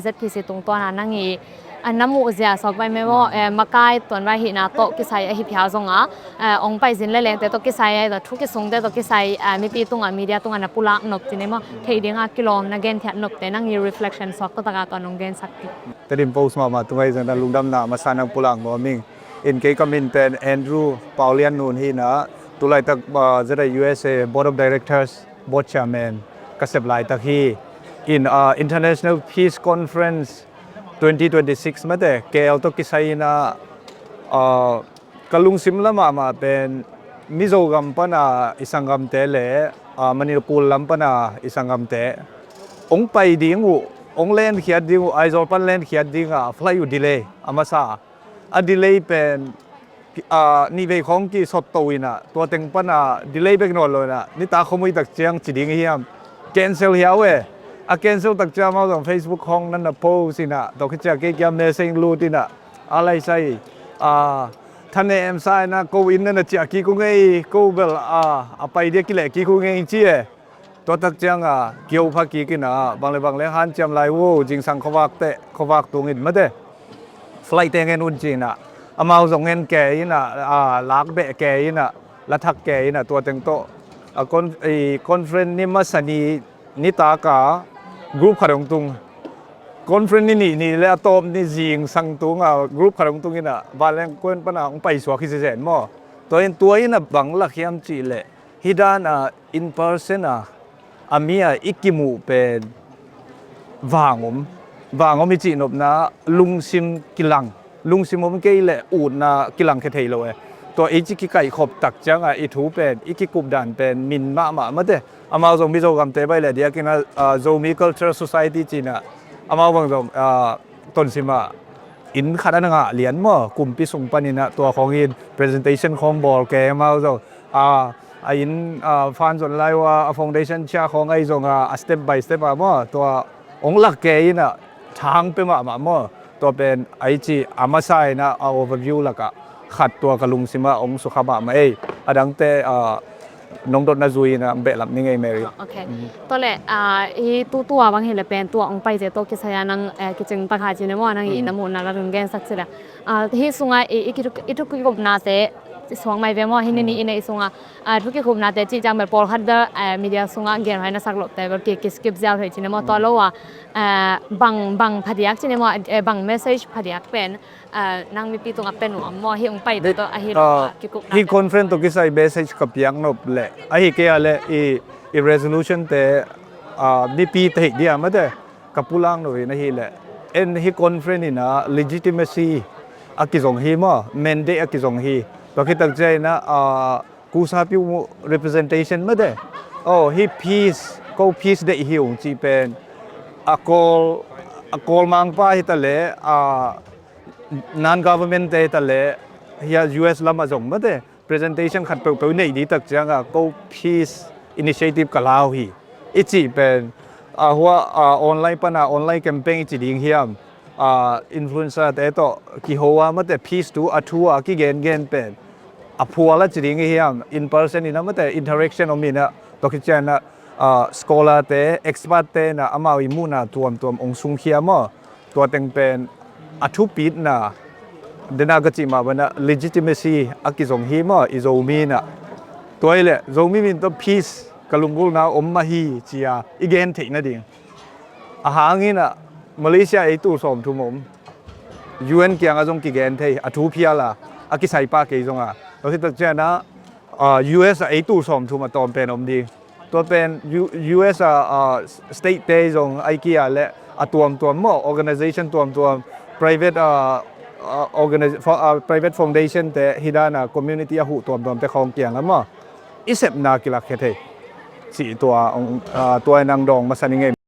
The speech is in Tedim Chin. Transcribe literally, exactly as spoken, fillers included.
Z P C tungtawn a nang i, a, na muh zia suak vai memaw, eh, makai tuan vai hihna tawh kisai ahi phial zong a, eh, ong pai zin le lengte tawh kisai, eh, thu kisungte tawh kisai, eh, mipi tungah, media tungah na pulak nop ci ni maw, theih dingah kilawm na genthiat nopte nang i reflection suak taktak a tuan ong gensak hi. Tedim Post mahmah tungah i zong na lungdamna masa nang pulak nuam ing. In kei ka min pen Andrew Paulian Nun hi na, tulaitak, ah, Z I U S A Board of Directors, Board Chairman ka sep laitak hi. In, ah, International Peace Conference twenty twenty-six mate, K L tawh kisai in a, ah, ka lungsim la mahmah pen Mizo gam pana i sanggamte le, ah, Manipur lam pana i sanggamte ong pai ding uh, ong lenkhiat ding uh, Aizawl pan lenkhiat ding a flight uh delay a masa. A delay pen, ah, nihvei khawng kisot to in a, tua teng pan a delay bek nawn lo in a, nitak khuamui tak ciang ci ding hiam, cancel hiau e. A cancel tak ciang amau zong Facebook khawng nan na post in a, tua khit ciang kei kia message lut in a, a lai sai, ah, thanem sa in a, ko inn nan na ciah kik uh ngei, ko bel, ah, a pai dia kileh kik uh ngei ci e. Tua tak ciang a, kio pha kik in a, bang le bang le hanciam lai uh, zingsang khuavak teh, khuavak tung in mate, flight te ngen un ci in a, amau zong ngen ke in a, a, lak beh ke in a, la thak ke in a, tua teng tawh, a, con-, i, conference ni masa ni, nitak a group khat hong tung. Conference ni nih ni le a tawp ni zingsang tung a group khat hong tung in a, vanleng kuan pan a hong pai suak hi zenzen maw. Tua in, tua in a bang lak hiam cih leh, hih dan a in person a, a mi a i kimuh pen vang om, vang om i cihnopna, lungsim kilang, lungsim om kei leh utna kilangkhia thei lo e. Tua i ci kikaihkhop tak ciang a i thu pen, i kikup dan pen min mahmah mate. Amau zong Mizo gamte baih leh diak in a, ah, Zomi Cultural Society ci in a, amau bang zong, ah, Tonsim ah inn khat a na ngah lian maw, kumpi sung pan in a, tua khawng in presentation khawng bawl ke amau zong, ah, a inn, ah, fan zon lai uh a, a foundation chia khawng ahi zong a, a step by step a maw, tua ong lak ke in a, thang pia mahmah maw. Tua pen a i ci a masa in a, a overview lak ah khat tua ka lungsim ah ong sukha mahmah ei. A dangte, ah, nong dotna zui in a behlap ning ei, Mary. Ok. Tua leh, ah, i tutu a bang hi leh pen tua ong paite tawh kisai a nang, eh, kicing tak ha ci ni maw, nang i na muhna la rung gensak ci leh. Ah, hih sung a i, i thu, i thu kikupnate suang mai ve maw, hih ni ni i neih sung a, ah, thu kikupnate cih ciang bel pawlkhat bel, eh, media sung a genhuai na sak lohte bel ki, ki skip ziau thei ci ni maw, tua lo a, eh, bang, bang phadiak ci ni maw, eh, bang message phadiak pen, ah, nang mipi tungah pia nuam maw, hih ong paite tawh ahi lo, ah, kikupna, hih conference tawh kisai message ka piak nop leh, ahi kei a leh i, i resolution te, ah, mipi theih dia mate ka pulak nop in ahi leh, en hih conference in a legitimacy a kizong hi maw, mandate a kizong hi. Tua khit tak ciang in a, ah, kusapi uh representation mate, oh, hih peace, ko peace deih hi ung cih pen, a kawl, a kawl mangpa hi ta leh, ah, non-government te hi ta leh, hia U S lam ah zong mate, presentation khat peuhpeuh i neih ding tak ciang a, ko peace initiative ka la uh hi i cih pen, a, hua, a, online pan a online campaign i ci ding hiam, a, influencer te tawh kiho a mate peace thu a thu a kigengen pen a phual a ci ding i hiam, in person in a mate interaction om in a, tua khit ciang a, a, scholar te, expert te in a amau i muhna tuamtuam ong sungkhia maw. Tua teng pen a thupitna, dena ka cih mah bang a legitimacy a kizong hi maw, i Zomi in a. Tua hi leh Zomi min tawh peace ka lunggulhna om mah hi ci a i gen theih nading. A hang in a Malaysia ei tul sawmthum om. U N kiang a zong kigen thei, a thu phial a, a kisai pah kei zong a. Tua hi tak ciang a, a, U S a ei tul sawmthum a tawm pen om ding. Tua pen U-, U S a, a, state te zong ahi kei a leh a tuamtuam maw, organization tuamtuam, private, a, a, organiz-, fo-, a, private foundation te, hih dan a community a huh tuamtuam te khawng kiang a maw, i sepna kilakkhia thei. Cih tua, a, tua in ang dawng masa ning ei.